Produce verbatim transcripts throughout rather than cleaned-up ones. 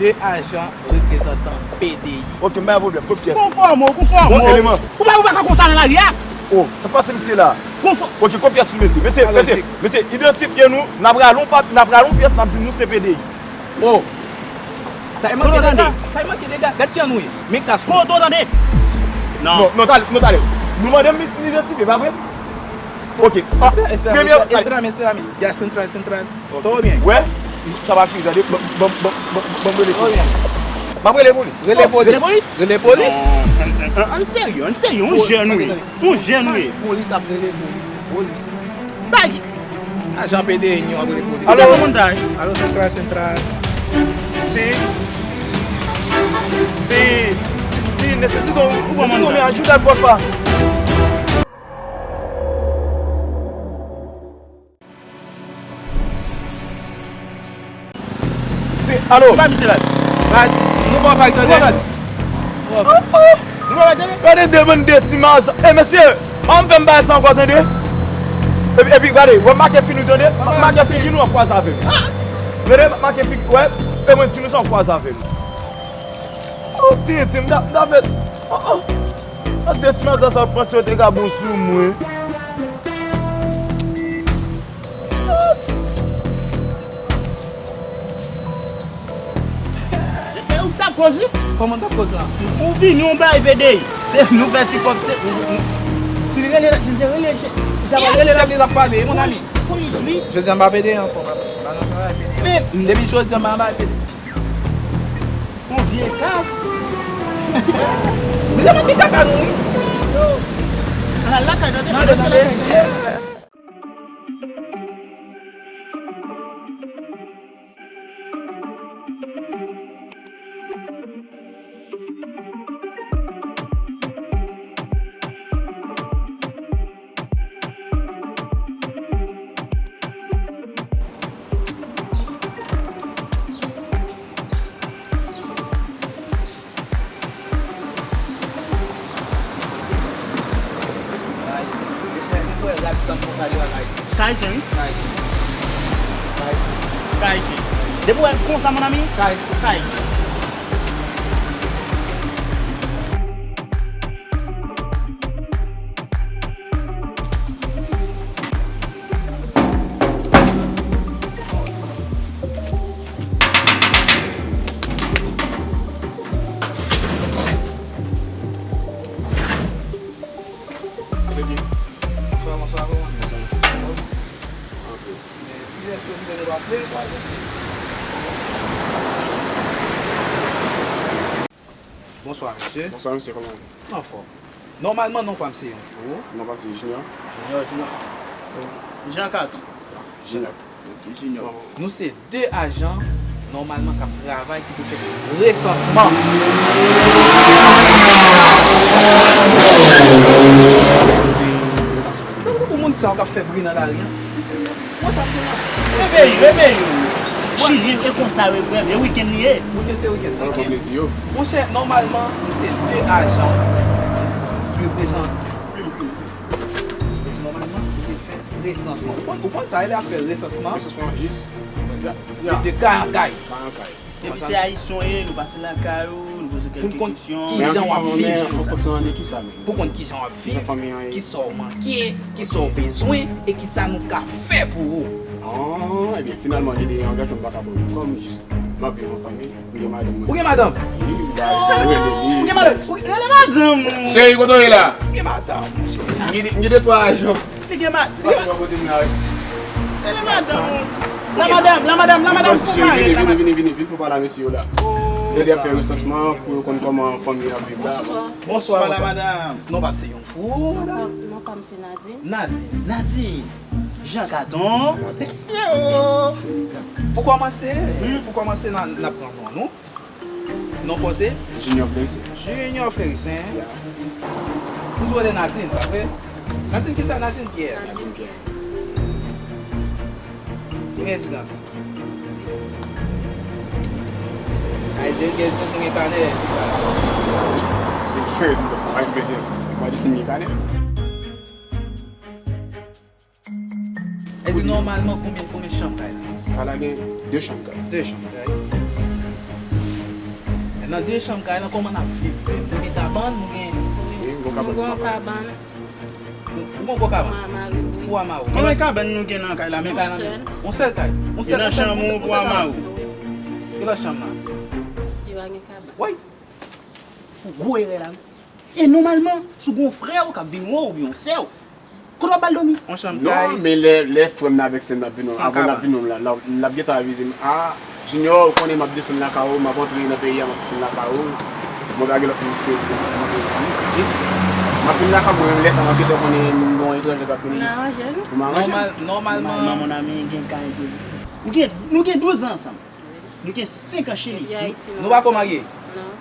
De ajan reprezantan P D I. Ok, m pa gen pwoblèm. Kot pyès? Konfòme w, konfòme w. Bon eleman. Ou pa, ou pa ka konsa nan lari a. Oh, sa k pase mesye la? Konfò- Ok, kot pyès nou, mesye? Mesye, mesye, mesye, idantifye nou. N ap rale yon pa-, n ap rale yon pyès, n ap di nou se P D I. Oh. Sa e manke dega. Sa e manke dega. Gad ki an nou ye. Men kas. Kote w tande? Non. Non, non, talè, non, talè. Nou mande m idantifye, pa vre? Ok. Ah, espera, premye, espera, espera, espera. Ya, sentral, sentral. Trè byen. Wè, sa pa fini, tande. Ban, ban, ban, ban, ban m rele polis. M ap rele polis. Rele polis. Rele polis? Rele polis? Non, ann, ann, ann, ann serye, ann serye. Yon jèn wi. Yon jèn wi. Polis ap rele polis. Polis. Bay. Ajan P D I an ap rele polis. Alo? Alo, sentral, sentral. Si, si, si, si nesesite yon, yon ajout ak papa. Se, alo? Ki pa misye la? Bay, nou pa bay tande. Nou pa bay. Nou pa bay tande. Gade de bann de ti maza. E mesye, pa m fè m bagay sa ankò tande. Epi, epi gade, w ap make figi nou tande. W ap make figi nou, w ap kwaze avè m. Gade, w ap make figi, wè. E mwen di nou sa, w ap kwaze avè m. Oh, tenten, m ta, m ta fè. Oh, oh. Ak de ti maza sa, w panse yo te ka bon sou mwen? E ou t ap koz wi? Kòman t ap koz la? Ou vini, ou bay P D I. Se nou fè ti kòb, se ou, ou. Si li rele, si li te rele, se, li ta pral rele la. Chèf li l ap pale, mon ami. Polis, wi. Jodi a m pa P D I ankò, m pa, m pa nan travay P D I. Men, depi jodi a m pa bay P D I. Yon vye kas. Mezanmi, ki kaka nou, wi. Ala lakay, tande, tande, tande. Ka ayisyen. Depi w wè rad tanm konsa, li pa ka ayisyen. Ka ayisyen, wi. Ka ayisyen. Ka ayisyen. Ka ayisyen. Depi w wè l konsa, mon ami, ka ayisyen. Ka ayisyen. Se ki? Bonswa, bonswa, bonswa. Bonswa, mesye. Antre. Mèsi, mèsi, mèsi, mèsi. Bonswa, mesye. Bonswa, mesye, kòman w ye? Anfòm. Nòmalman, non pa m se Yon Fou. Non pa m se Junior. Junior, Junior. Jean Carton. Junior. Junior. Nou se de ajan, nòmalman, k ap travay, ki pou fè resansman. Pou moun sa yo k ap fè bri nan lari a. Si, si, si. Mwen sa m te la. Reveye, reveye. Chili, e konsa yo ye frè m. E wikenn li ye. Wikenn se wikenn, trankil. Monchè, nòmalman, nou se de ajan ki reprezante. Nòmalman, nou te fè resansman. Ou konn, ou konn sa yo rele ap fè resansman? Resansman, jis. De, de kay an kay. Kay an kay. Depi se ayisyen w ye, nou pase lakay ou, nou poze w kèlke kesyon. Pou n konn kijan w ap viv. Men an fòk sa de kisa menm? Pou konn kijan w ap viv, kisa w manke, kisa w bezwen, e kisa nou ka fè pou ou. Ah, ebyen, finalman, li de angajman m pa ka ba w. Kòm jis m ap viv an fanmi, m gen madanm mwen. Ou gen madanm? Wi, m ba li, se rele li. Ou gen madanm? Ou rele madanm ou. Cheri, kote w ye la? M gen madanm, cheri. M gen de, m gen de twa ajan. Li gen ma-, li gen. Pase bò kote m la, wi. Rele madanm ou. La madanm, la madanm, la madanm, fò pale, vini, la vini, madanm. Vini, vini, vini, vin fò pale a mesye yo la. Oh, lè y ap fè resansman pou yo konn kòman fanmi an ap viv la. Bonswa. Bonswa, bonswa, madanm. Non pa m se Yon Fou, madanm? Non pa m se Nadine. Nadine, Nadine. Jean Carton. Atansion. Pou kòmanse, hmm, pou kòmanse, n a, n ap pran non nou. Non pa w se? Junior Fleurissant. Junior Fleurissant. Ya. Ou di w rele Nadine, pa vre? Nadine kisa? Nadine Pierre. Nadine Pierre. Ou gen rezidans? Ay, de gen rezidans, ou gen kanè. Se ki rezidans la, pa gen rezidans. Mwen di si m gen kanè. E di nòmalman konbyen, konbyen chanm kay la? Kay la gen de chanm kay. De chanm kay. Nan de chanm kay la, kòman n ap viv menm? Nou gen kabann, nou gen. Wi, nou gen yon kabann. Nou gen yon kabann. Ou gen yon kabann? Ma-, mari m, wi. Ou a mari w. Konbyen kabann nou gen nan kay la menm? Yon sèl. Yon sèl kay. Yon sèl, yon sèl, yon sèl kabann. Yon sèl. Ki lòt chanm nan? Li pa gen kabann. Woy! Fè gwo erè la, wi. E nòmalman, si w gen yon frè w k ap vin wè w oubyen yon sè w, kote w ap ba l dòmi? Yon chanm kay. Non, men lè, lè frè m nan avèk sè m nan ap vin wè m, avan l ap vin wè m la, l ap, l ap gentan avize m, a, Junior, ou konnen m ap desann lakay ou, m ap antre nan peyi a, m ap desann lakay ou. Mwen pa gen lòt moun se pou m antre isi. Jis, m ap vin lakay mwen, lè sa m ap gentan konnen m gen yon etranje k ap vin isi. Pou m aranje l. Nòmal-, nòmalman. Nòmalman, mon ami, gen kay pou li. Nou gen, nou gen douz an ansanm. Nou gen senk an, cheri. Depi Ayiti, nou pa ko marye? Non.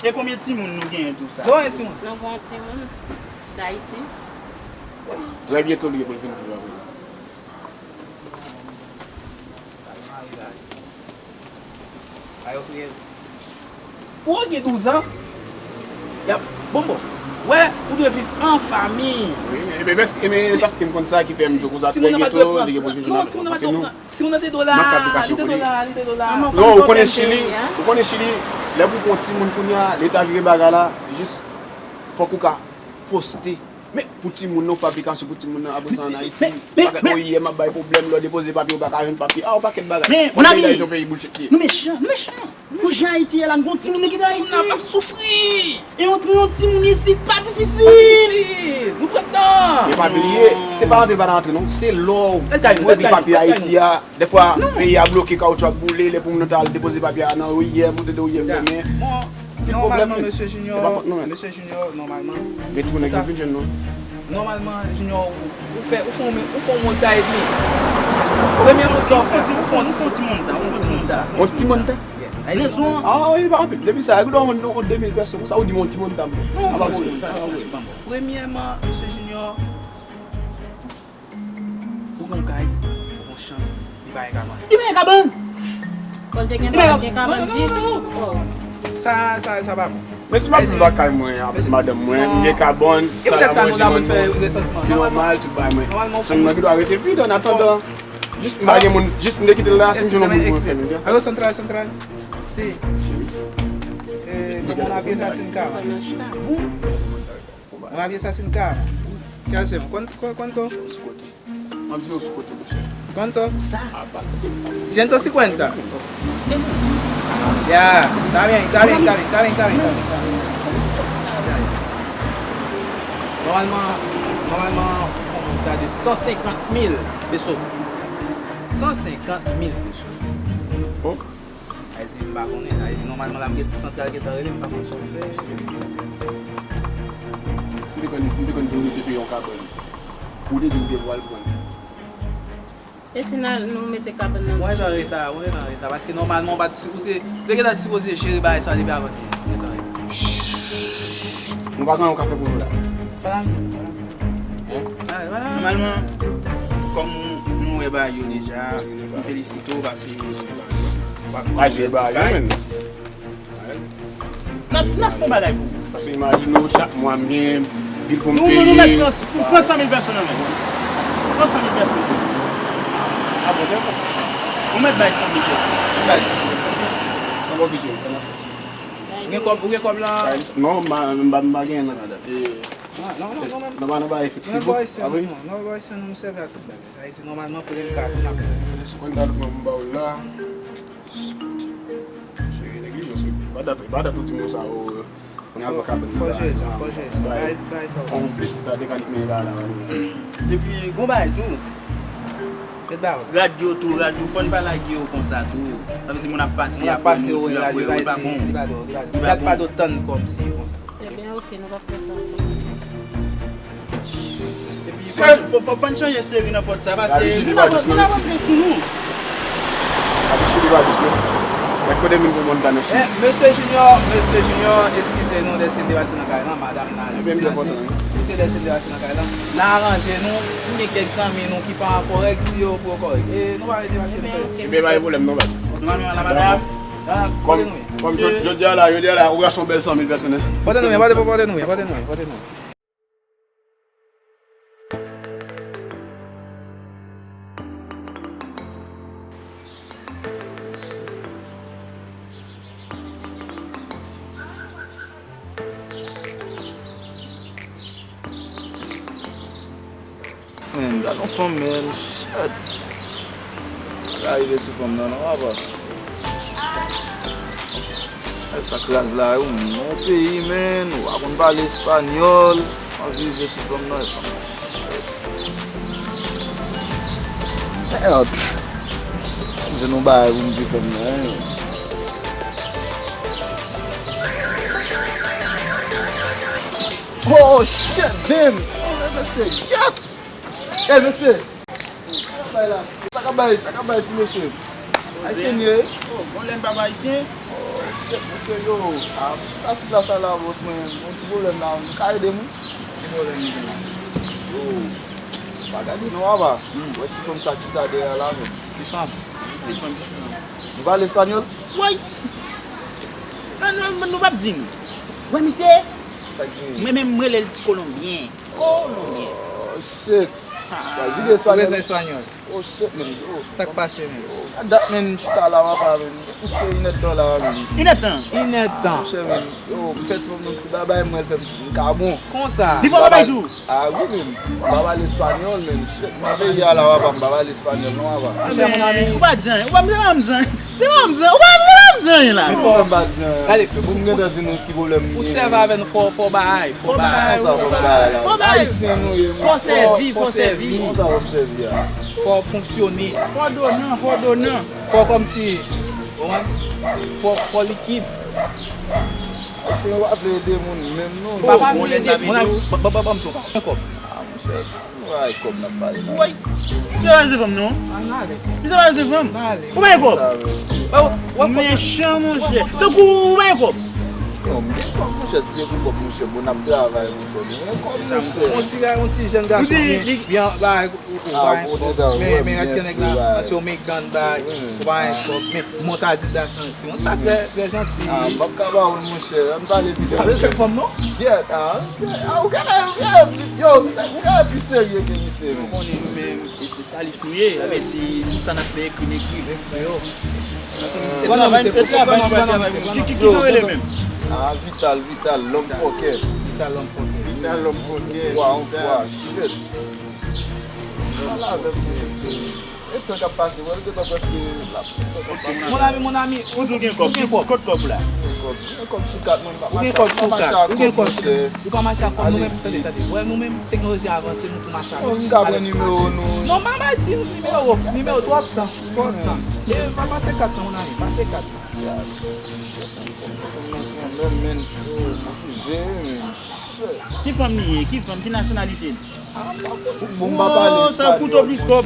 E konbyen timoun nou genyen tou sa? Nou gen timoun? Nou gen yon timoun Dayiti. Trè byento, li gen pou l vin viv avè nou. Ou gen douz an? Y ap, bon, bon. Wè, ou dwe viv an fanmi. Wi, e ben, paske, e ben, paske m konn sa ki fè m di w konsa, trè byento, li gen pou l vin viv avè nou. Paske nou, Timoun nan te do la, li te do la, li te do la. Non, ou konnen Chili, ou konnen Chili, lè pou pran timoun kounye a, leta vire bagay la, jis fòk ou ka poste. Men pou timoun nan, fablikasyon pou timoun nan, apre sa ann Ayiti, bagay O I M ap bay pwoblèm, lè w depoze papye, ou pa ka jwenn papye, a, yon pakèt bagay. Men, mon ami, nou mechan, nou mechan. Pou jan Ayiti ye la, n gon timoun ki kite Ayiti. Timoun nan ap soufri. E yon, yon timoun isit pa difisil. Pa difisil. Nou pran tan. E pa bliye, se pa rantre pa rantre non, se lè w ranpli papye Ayiti a. Dèfwa, peyi a bloke, kawotchou ap boule, lè pou moun nan ta al depoze papye a nan O I M, ou tande O I M fèmen. Bon, nòmalman, mesye Junior, mesye Junior, nòmalman. Gen timoun nan ki vin jwenn nou. Nòmalman, Junior, ou, ou fè, ou fè yon, ou fè yon monta edmi. Premye monta ou fè, ou fè yon, ou fè yon ti monta, ou fè yon ti monta. Yon ti monta? Rezon an. A, wi, pa anpil. Depi sa, e kou dòmi nou kont de mil pèsòn. Konsa ou di m yon ti monta m fè. Non, ou fè yon ti monta, ou fè yon ti monta. Premyèman, mesye Junior, ou gen yon kay, ou gen yon chanm, li pa gen kabann. Li pa gen kabann! Bon, l te gen pa gen kabann ditou. Oh. Sa, sa, sa pa bon. Men si m ap viv lakay mwen avèk madanm mwen, m gen kabann, sal a manje mwen, li nòmal, tout bagay mwen. Chanm nan gendwa rete vid an atandan. Jis m pa gen moun, jis m te kite l la, si m jwenn yon moun pou mwen fè l, wi. Alo, Santral, Santral. Si. Eh, mon aviez así en cama. Mon aviez así en cama. ¿Qué hacemos? ¿Cuánto, cu-, cuánto? Sou kote. M ap jwe w sou kote, monchè. ¿Cuánto? Sa. Ciento cincuenta. Ya, está bien, está bien, está bien, está bien, está bien, está bien. Nòmalman, nòmalman, fò monta de san senkant mil peso. San senkant mil peso. Oh. Ayiti, m pa konnen. Ayiti, nòmalman, l ap gen, Santral gentan rele m, m pa konn sa w fè. M te konn, m te konn di w nou te peye yon kabann. Ou te di w te pral pran. E si n al, nou mete kabann nan? Mwen jan reta, mwen jan reta, paske nòmalman, w pa t si, ou se, ou te gentan sipoze jere bagay sa depi avan. Mwen jan reta. Nou pa gen yon kafe pou nou la. Fala m di, fala m di. Hein? Nòmalman, kòm nou wè bagay yo deja, m felisite w paske w ap jere bagay yo, men. N ap, n ap fè yon bagay pou ou. Paske imajine w, chak mwa m gen bil pou m peye. Nou, nou mèt pran, pran san mil pèsòn nan men. Pran san mil pèsòn. A bon, dakò. Ou mèt bay san mil pèsòn. Bay san mil pèsòn. Sa bon, se chen, sa n ap fè. Ou gen kòb, ou gen kòb la? Non, m pa, m pa, m pa gen nan. Non, non, non, non, menm. Nan ba, nan ba efektif. Nan ba efektif, non, nan ba efektif, nou sèvi a tout bagay. Sa vle di, nòmalman, pou lè n pa tou n ap. Sou konn ta pran m ba w la. Cheri, neglijans wi. Pa dat, pa dat ou di moun sa yo. Kounye a l pa ka ban m bagay sa. Fò jere sa, fò jere sa. Bay, bay sa w. Konflitis la te ka met men la la. Epi, gon bagay tou. Met ba w. Rad yo tou, rad yo, fò n pa lage yo konsa tou. Sa vle di moun ap pase, moun ap pase, wi, rad yo pa bon. Li pa dwòl, li pa dwòl. Li pa bon. Rad pa dwòl tann kòmsi konsa. Ebyen, oke, nou p ap fè sa ankò. Epi, fò, fò, fò, fò n chanje seri nan pòt sa, paske moun ap, moun ap antre sou nou. Abichili pa dous non. Mèt kote moun pou moun ta nan Chili. Eh, mesye Junior, mesye Junior, eskize nou dèske n te pase nan kay lan, madanm nan, mesye dèske n te pase nan kay lan. N a aranje nou, si gen kèk zanmi nou ki pa kòrèk, di yo pou yo kòrèk. E nou pa rete pase nou fè. Ebyen, pa gen pwoblèm non, baz. Kòm, kòm jodi a la, jodi a la, ou rache yon bèl san mil pèsonèl. Pote nou, pote, pote nou, pote nou, pote nou. Gad yon fanm, men, shit. Pa ka rive sou fanm nan, non, papa. Ay, sa k raz la, ou nan yon peyi, men, ou pa konn pale espanyòl, w ap rive sou fanm nan, e fanm nan, shit. Mèd. M jwenn yon bagay pou m di fanm nan, hein. Oh, shit, damn! Oh, mesye, shit! Ey, mesye! Sa k ap bay la? Sa k ap bay, sa k ap bay, ti mesye? Ayisyen ye? Oh, bon lè n pa ayisyen. Oh, shit, mesye, yo. Ah, m chita sou plas la, bòs mwen. Yon ti pwoblèm la, ou ka ede m wi? Ki pwoblèm li gen la? Yo, pa gade non, apa. Hmm. Wè ti fanm sa k chita dèyè la, men. Ti fanm? Ti fanm, ki ti fanm? Nou pale espanyòl? Woy! Ah, non, nou p ap di m. Wè, misye, sa k gen? Mwen menm, mwen rele l ti kolonbyen. Kolonbyen. Oh, shit. Ah. Ou vin espanyòl? Ou bezwen espanyòl? Oh, shit, men, yo. Sa k pase, men? Yo, gad dat, men, m chita la, papa, men. Plis ke inèdtan la, men. Inèdtan? Inèdtan. Monchè, men, yo, m fè ti fanm nan ti babay, mwen fè m ka bon. Konsa? Li fè w babay tou? Ah, wi, men. M pa pale espanyòl, men. Shit, nan peyi a la, papa, m pa pale espanyòl, non, papa. Monchè, mon ami. Ou pa di anyen. Ou pa, ou pa di anyen. Te pa m di, ou pa, ou pa m di anyen la. Ou pa m pa di anyen. Gade, pou m gentan di nou ki pwoblèm li gen. Ou sèvi avè nou, fò, fò bagay, fò bagay, fò bagay. Ayisyen nou ye, men. Fò sèvi, fò sèvi. Konsa fò m sèvi a. Fò fonksyone. Fò donan, fò donan. Fò kòmsi, ou konprann? Fò, fò likid. Ayisyen yo pa vle ede moun menm non. M pa vle ede moun, ban m tou. Kòb. Ah, monchè. Ay, kòb n ap pale la. Woy! Misye pa bezwen fanm non. Misye pa bezwen fanm. Ou bay kòb? Mechan, monchè. Tankou ou bay kòb. Non, m gen kòb, monchè, si se pou kòb, monchè, bon, n ap travay, monchè. M gen kòb, monchè. On ti, on ti jèn gason byen, byen, bay, ou, ou bay kòb. Men, men, gad kèk nèg la, anti Omegan bay, ou bay kòb. Men, mont Adidas, anti. Mont sa trè, trè janti. Ah, m p ap ka ba ou l, monchè. Ann pale pi serye. Sa vle fèk fanm non? Gyèt, ah. Ah, ou genlè, ou genlè, yo, ou genlè pi serye ke misye, men. Nou konnen nou menm, espesyalis nou ye. Sa vle di, tout sa n ap fè, ekri n ekri. Ekri yo. E travay, e travay, nou pa travay menm. Ki, ki, ki jan w rele menm? Ah, Vital, Vital, lòm fòkè. Vital, lòm fòkè. Vital, lòm fòkè. Fwa, on fwa, shit. Pale avè m, men. E tan k ap pase, wè, l gentan prèske la. Mon ami, mon ami, ou di w gen kòb. Ou gen kòb. Kot kòb ou la? Gen kòb. Gen kòb sou kat, mwen, m pa mache ak, m pa mache ak kòb, monchè. Ou pa mache ak kòb, nou menm, tande, tande. Wè, nou menm, teknoloji a avanse, nou pou mache avèk. Bon, m ka pran nimewo nou. Non, m pa bay di nimewo, nimewo twòp tan, twòp tan. E pa pase kat tan, mon ami, pase kat tan. Ki fanm li ye? Ki fanm? Ki nasyonalite l? Bon, m pa pale espanyòl, monchè, men. Sa ap koute w plis kòb.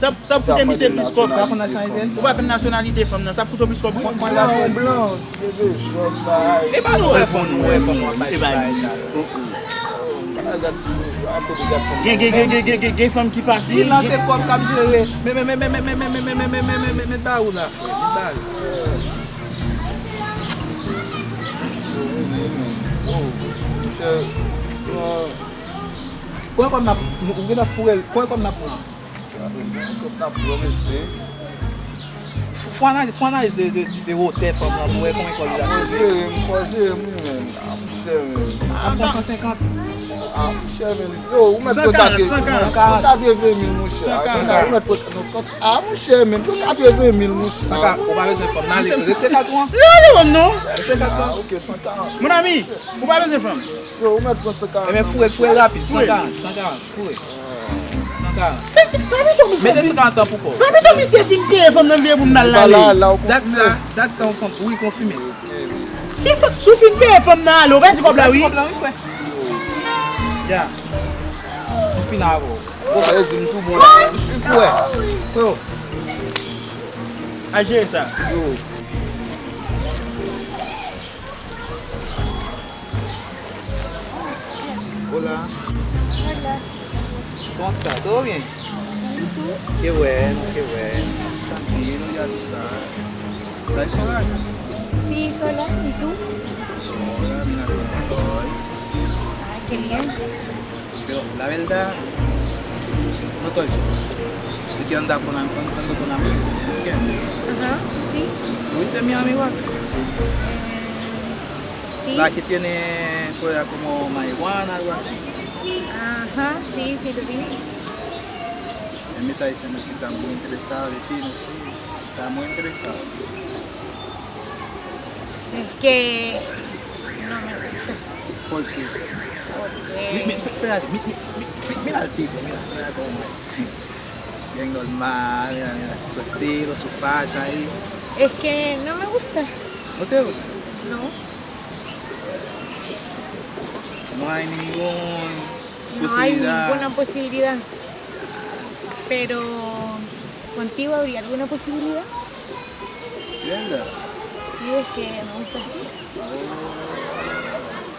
Sa ap, sa ap koute misye plis kòb. Ou pa konn nasyonalite fanm nan. Sa ap koute w plis kòb, wi. Mwen la, yon blan, cheve jòn, bagay. E pa nou wè fanm, nou wè fanm nan, bay bagay sa yo. Bagay, gad, akote, gad fanm nan. Gen, gen, gen, gen, gen, gen, gen fanm ki fasil. Li lan se kòb k ap jere. Men, men, men, met ba ou la, frè. Met ba ou. Yo, men, men. Oh, monchè, non. Konbyen kòb n ap, nou, ou gentan foure l, konbyen kòb n ap pran? Konbyen kòb n ap pran, mesye? F-, fò analiz, fò analiz de, de, de wotè fanm nan pou wè konbyen kòb li la. Fò jere m, fò jere m, wi, men. Ah, monchè, men. N ap pran san senkant. Ah, monchè, men. Yo, ou mèt pran katrevin mil, monchè. San karant. Ou mèt pran, non, kont, ah, monchè, men, pran katrevin mil, monchè. San karant, ou pa bezwen fanm nan, ale, retire kat ou an. Li ale, fanm, non. Retire kat ou an. Ah, ok, san karant. Mon ami, ou pa bezwen fanm. Yo, ou mèt pran san karant. Ebyen, foure, foure rapid, san karant, san karant, foure. San karant. Mete san karant an pou kò w. Pa pito misye fin peye fanm nan vye pou m nan l ale. Dat sa, dat sa yon fanm, wi, konfime. Si w fin peye fanm nan ale, ou pèdi kòb la, wi. Pèdi kòb la, wi, frè. Ya. M fin avè w. Ou fè di m tou bon la. Frè. Frè. Al jere sa. Yo. Hola. Hola. ¿Cómo está? ¿Todo bien? Sí, ¿y tú? Qué bueno, qué bueno. Tranquilo, ya tú sabes. ¿Estás sola? Sí, sola. ¿Y tú? Sola, mira, con estoy. Ay, qué bien. Pero la verdad, no estoy solo. Me quiero andar con am-, ando con amigos, ¿me entiendes? Ajá, sí. ¿Tuviste mi amigo acá? Eh, sí. La que tiene por allá como marihuana, algo así. Ajá, sí, sí, lo vi. Met ayisyen nan ki ta mwen enterese avèk li, nou si ta mwen enterese avèk li. Es que no me gusta. ¿Por qué? Porque... Mi, mi, espérate, mi, mi, mi, mi, mira el tipo, mira, mira cómo es. Bien normal, mira, mira, su estilo, su facha ahí. Es que no me gusta. ¿No te gusta? No. No hay ningún... No hay posibilidad. Ninguna posibilidad. Pero contigo habría alguna posibilidad. ¿De verdad? Sí, es que me gustas tú.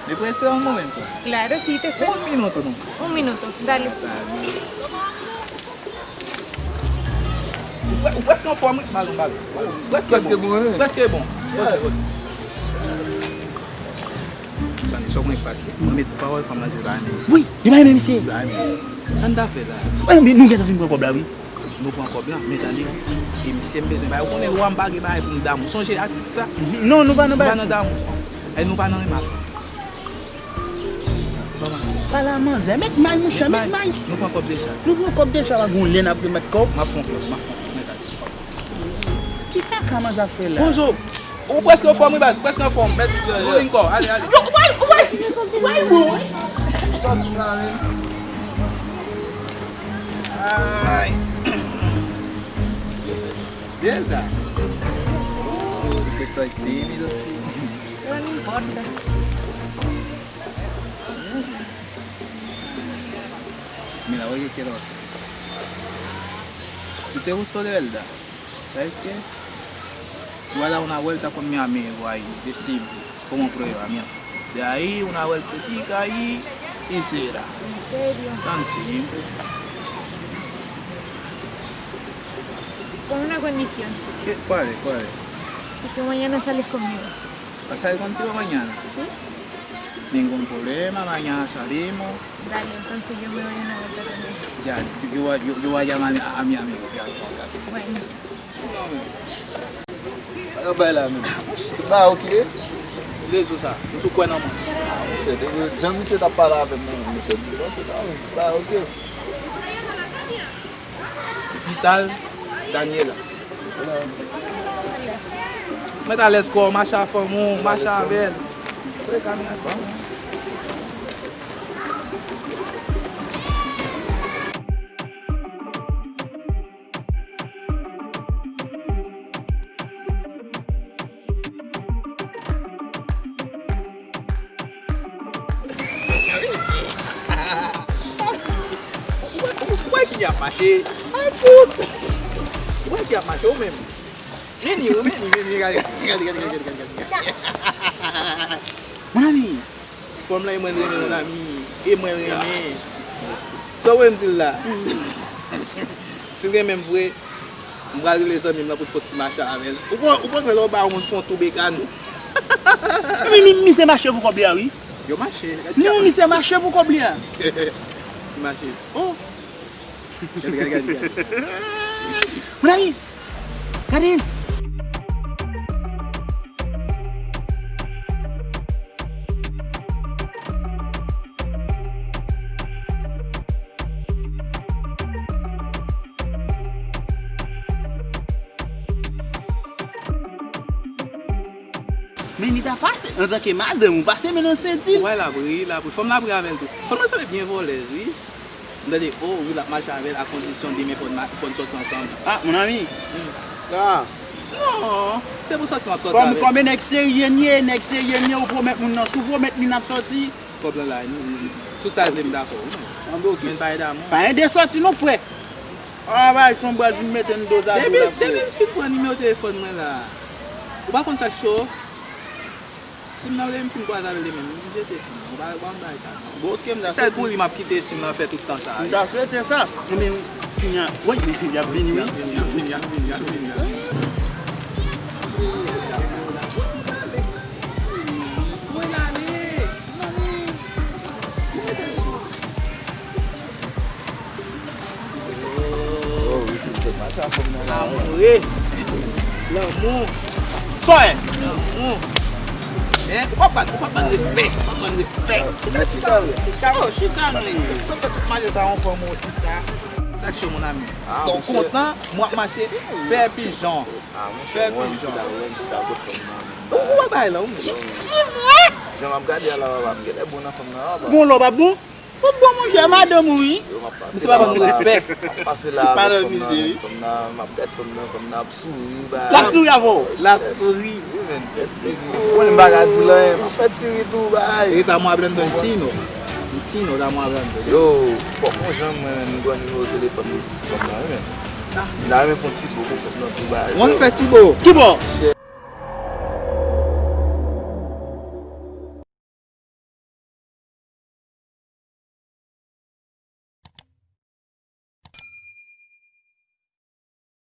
¿Me puedes esperar un momento? Claro, sí, te espero. Un minuto nomás. Un minuto, dale. Ah, está bien. Ou prè-, ou prèske anfòm, wi. Balon, balon, balon. Ou prèske bon. Prèske bon, wi. Prèske bon. Poze, poze. Tande, sa w konnen k pase? Mwen met pawòl fanm nan, se pa renmen misye. Wi, li pa renmen misye. Li pa renmen misye. Sa n ta fè la? Wi, men nou gentan fin pran kòb la, wi. Nou pran kòb la, men tande, e misye m bezwen bay. Ou konnen lwa m pa gen bagay pou m damou. Sonje atik sa? Non, nou pa nan bagay. Nou pa nan damou. E nou pa nan renmen. Pale a manzè, met may, monchè, met may. Nou pran kòb deja. Nou pran kòb deja, pa gon lè n ap remèt kòb. M ap fè yon flòt, m ap fè yon flòt, men gade. Ki kaka manzè ap fè la? Bonjou. Ou prèske anfòm, wi, baz, prèske anfòm. Met, euh, nou vin kò, ale, ale. Yo, ou bay, ou bay, ou bay, bon. Sòti la, men. Ay. Delta. Ou te trè timid osi. Yo, no importa. Mira, oye, quiero. Si te gustó de verdad, ¿sabes qué? Tú vas a dar una vuelta con mi amigo ahí, de cinco, como prueba, mira. De ahí, una vueltica ahí, y será. ¿En serio? Tan simple. Con una condición. ¿Qué? ¿Cuál es? ¿Cuál es? Si que mañana sales conmigo. ¿Vas a salir contigo mañana? Sí. Ningún problema, mañana salimos. Dale, entonces yo me doy una vuelta también. Ya, yo, yo, yo voy a llamar a, a mi amigo, ya, Juan Carlos. Bueno. Yo bay la menm. Tout bagay oke? Rezo sa, m sou kwè nan mwen. Ah, monchè, depi jan misye t ap pale avè m, monchè, m panse sa, wi. Tout bagay oke. Vital, Daniela. Mèt alèz kò w, mache a fanm ou, mache avè l. Voye kamera kò w. Ou wè ki ap mache? Ay, fout! Ou wè ki ap mache, ou menm? Vini, ou vini, vini, gade, gade, gade. Mon ami, fanm lan e mwen renmen, mon ami, e mwen renmen. Sa w wè m di l la? Si l renmen m vre, m pral rele zanmi m lan pou l fè yon ti mache avè l. Ou konn, ou konn lè w ba yon moun fè yon tou bekàn. Men mi, misye mache pou kòb li a, wi. Yo mache. Non, misye mache pou kòb li a. Li mache. Oh. Gade, gade, gade, gade. Mon ami, gade. Men li ta pase, antanke madanm ou, pase men nan senti l. Ou wè l ap ri, l ap ri. Fanm la ap ri avè l tou. Fanm nan sanble byen vòlèz, wi. M tande, oh, wi, l ap mache avè l, akondisyon demen fò n ma-, fò n sòti ansanm. Ah, mon ami. Hmm. Ah. Non, se pou sòti m ap sòti avè l. Kòm, kòm e nèg serye n ye, nèg serye n ye, ou pwomèt moun nan, si w pwomèt li n ap sòti. Kòb lan la, nou, nou, tout sa l vle m dakò, wi, men. Anben, oke. Men n pa gen damou. Pa gen de sòti non, frè. Ah, bay, fanm pral vin mete n dozado la, frè. Depi, depi l fin pran nimewo telefòn mwen la, ou pa konn sa k cho? Sim nan, lè m fin kwaze avè l demen, m jete sim nan. Ou pa, ou pa konn bagay sa non. Bon, oke, m ta swete. Sèl pou li m ap kite sim nan fè tout tan sa a, wi. M ta swete sa. Ebyen, kounye a, wi, y ap vini, wi. Y ap vini, y ap vini, y ap vini, y ap vini. Oh, wi, tout tèt mache a fanm nan la. Lanmou, wi. Lanmou. Sòy. Lanmou. Hein? Ou pa ban, ou pa ban respè. Ou pa ban respè. Chita, chita, chita. Oh, chita, non. Sa fè tout mache sa, yon fanm ou chita. Sa k cho, mon ami? Ah, Ton monchè. Kontan, m ap mache pè pijan. Ah, monchè, mwen, m chita, mwen, m chita kot fanm nan. Ou wè bagay la, ou Ti mwen! Jan m ap gade a la, papa, m genlè bon nan fanm nan, papa. Bon lò pa bon? Ou bon, monchè, madanm ou wi. Yo, m ap pase Misye pa ban nou la, respè. M ap pase la avèk Madanm fanm nan, misye, wi. Fanm nan, m ap gade fanm nan, fanm nan ap souri, ba. L ap souri avè w. L ap souri. Wi, men, fè ti ri. Ou konnen m pa ka di l anyen, m ap fè ti ri tou, bay. E ta mwen aprann ton chino. Chino, ta mwen aprann ton. Yo, fòk yon jan mwen menm, m gen nimewo telefòn fanm nan, wi, men. M ta renmen fè yon ti bo pou fanm nan tou, bay. Mwen fè ti bo. Ki bò?